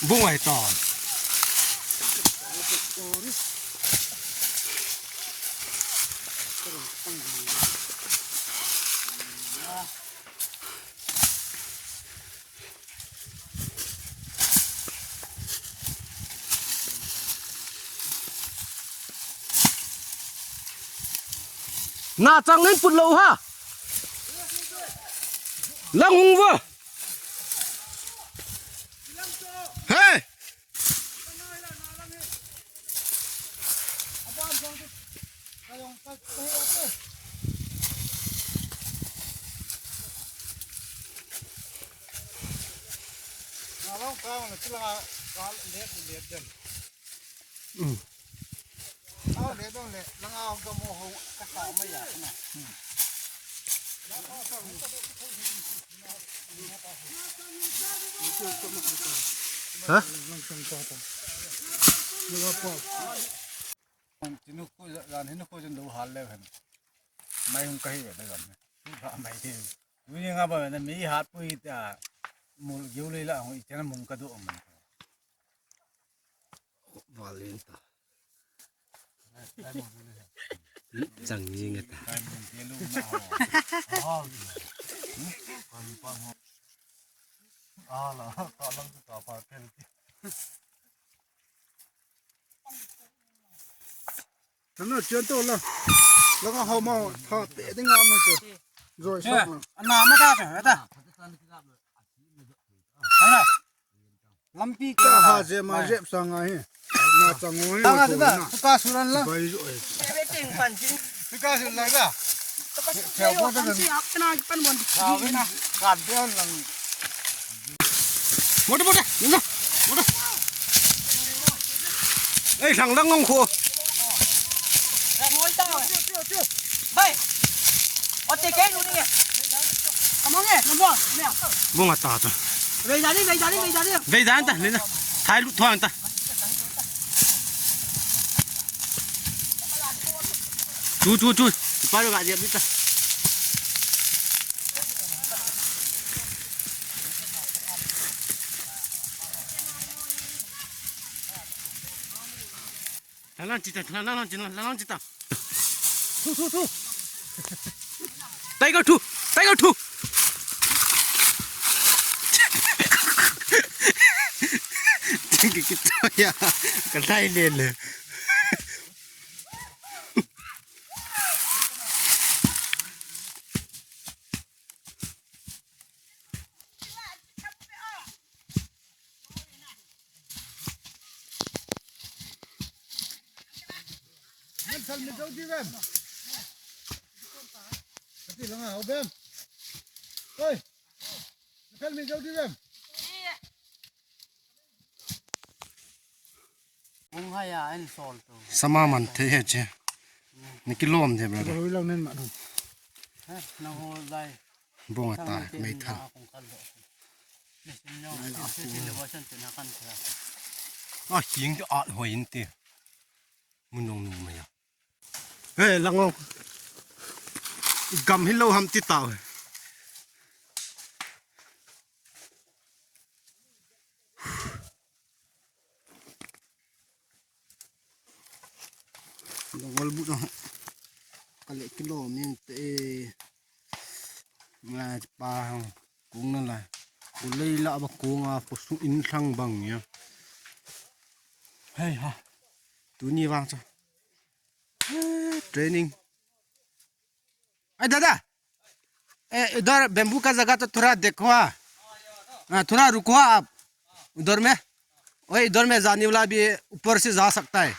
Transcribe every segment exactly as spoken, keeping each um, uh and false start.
Bung ai ta. Na chang nin put lou ha. Lang hung va. Hey! Ha? Chinu ko jan hin ko jan lo hal le han. Mai hung kahi le jan. Ba mai de. Uni nga ba na mi hat pui ta. Mul giu le la hung i chana mung ka do man. Valin ta. Chang ni nga ta. Kana chian to la. Langa homa tha te ding a ma se. Joi sa na. Ana ma ta ta ta. Ana. Lampi ka ha je ma jep sa nga hi. Na chang o hi. Tanga tu da. Tuka suran la. Bai jo. Tuka suran la. Motor, motor, nina, motor. Ei, lang lang ngong ko. Bai. Ote kai nu ni. Among eh, number. Bunga ta ta. Vei jani, vei jani, vei jani. Vei jani ta, nina. Thai lu thuang ta. Tu, tu, tu. Ipa lo ga dia bita. Lalang chita, lalang chita, lalang chita. Tu, tu, tu. Tiger two, Tiger two. Tiger kita ya. Kalai le le. Nang sal mi jauh di bem. Kati langa ho bem. Oi. Sal mi jauh di bem. Hung hai a en sol tu. Sama man thei he che. Ni kilom the brother. Rui lang nen ma dong. He, na ho lai. Bong a ta, mei tha. A king ke at hoi in ti. Mun nong nong mai a. He, lang o. Gam hi lo ham ti tau. Dongol bu dong. Kale kilo min te. Ngai pa hong. Kung na lai. Kulei la ba kung a ko su in thang bang ya. Hei ha. Tuni vang cha. Training. Ai dada. ए, इधर बेम्बू का जगह तो थोड़ा देखो, हाँ। हाँ, थोड़ा रुको आप उधर में। ओए, इधर में जाने वाला भी ऊपर से जा सकता है।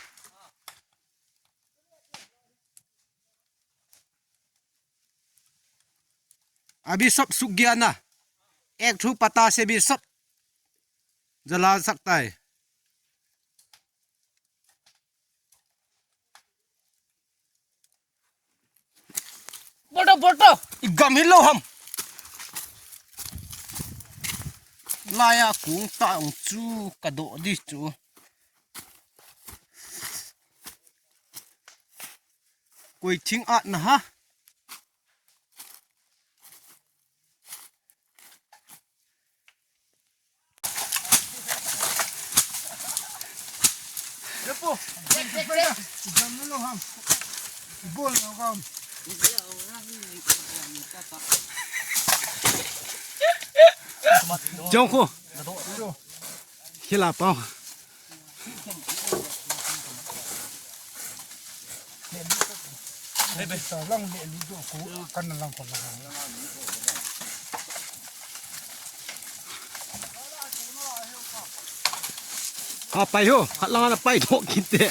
अभी सब सूख गया ना, एक ठो पत्ता से भी सब जला सकता है। Bol to, bol to. I gam hilou ham. Laiya kung ta ong chu ka doh di chu. Koi thing at na ha. Jong ko. Khila pau. Ka pai ho, khat lang ana pai doh kit te.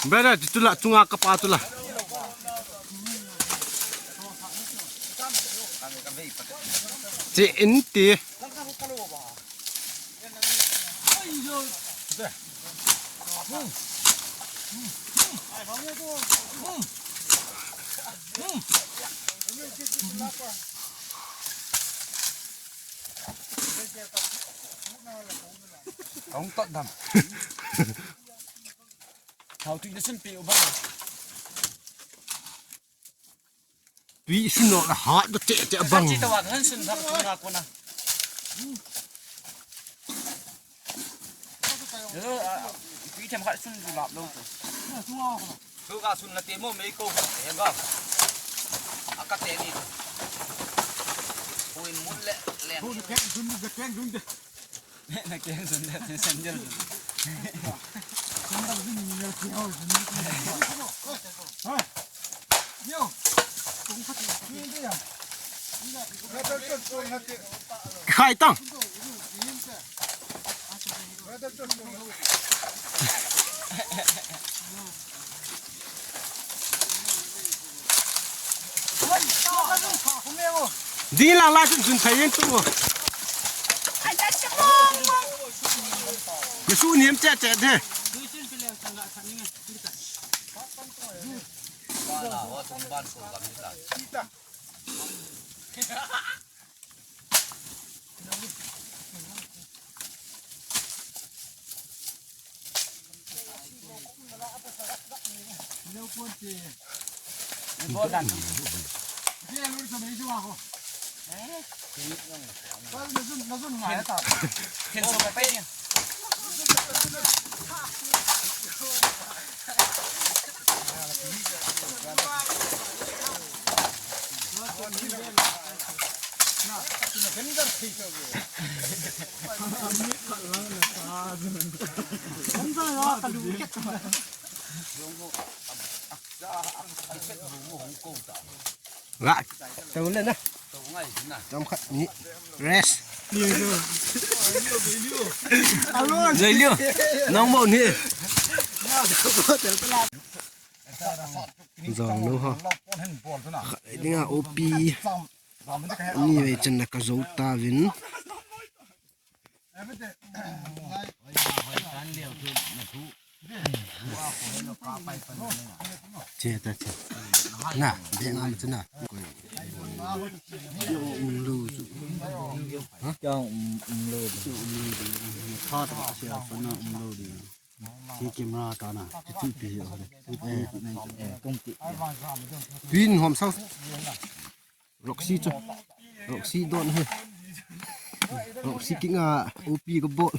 Brother, tu la chunga ka pa tu la. Che in ti. Kong tot dam. Thao tui na sun pe u bang. Tui sun lo la hat da che che bang. Chi ta wa han sun thak tu na ko na. Yo, a, tui them khat sun ju lap lo tu. Tu ka sun na te mo mei ko ko te ga. A ka te ni. Ko in mun le le. Ko ke sun ke ke sun de. Na keng sun le, sandal sun. Khai tang. Ding lang lai chun chun thei yen tu. Ye su niam che che de. Ga, tau le na. Tau ngai na. Tau khat ni. Rest. Zai liu. Nang mo ni. Zong nu ho. Khat dinga O P. Ni vei chan na ka zo ta vin. Che ta che. Na, de ngam che na. Koi. Yo, um, lu chu. Ha? Kya um, um, lu chu. Um, lu chu. Tha ta se a pa na um lu di. Che camera ta na. Che chu pi yo. Eh, eh, kong ti. Pin hom sao. Roxy chu. Roxy don hi. Roxy kinga O P ka bol.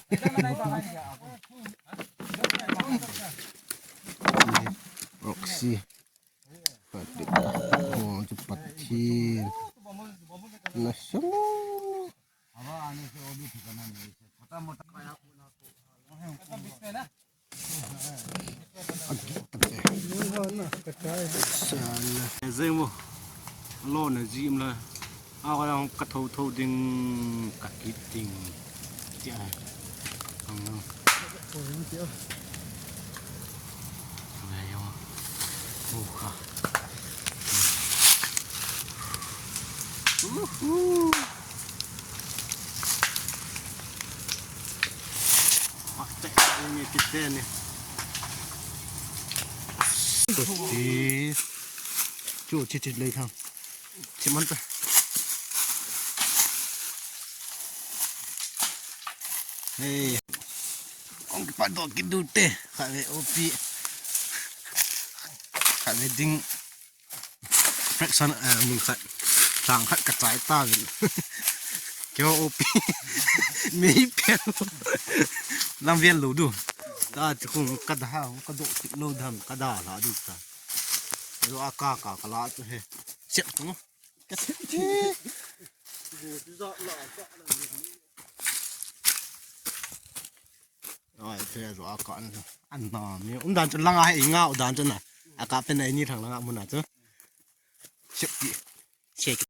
Roxy. Pathen. Oh, chu Pathen. Na sang. Zeng mo. Lo na zim la. A ka lang ka tho tho ding, ka kit ding. Tia. Ang. Ngai yo. Oh, ka. Uhu. Mak tek ni kit te ni. Tosti. Chu chi chi lei thang. Chi man ta. Hei. Kong kipat doh kit diu te. Khat ve O P. Khat ve ding. Fraction, eh, mun khat. Sang khat ka chai ta vin. Keiho O P. Mei pel. Lam vel lou diu. Ta chu kong ka da ha, ka doh kit lou dam, ka da la diu ta. Lo a ka ka ka la chu he. Sep tu. Ka sep. Ai, the zo a ka an. An na mi. Um dan chu langa he nga u dan chu na. A ka pen ai ni thang langa mun a chu. Sep ti. Sep.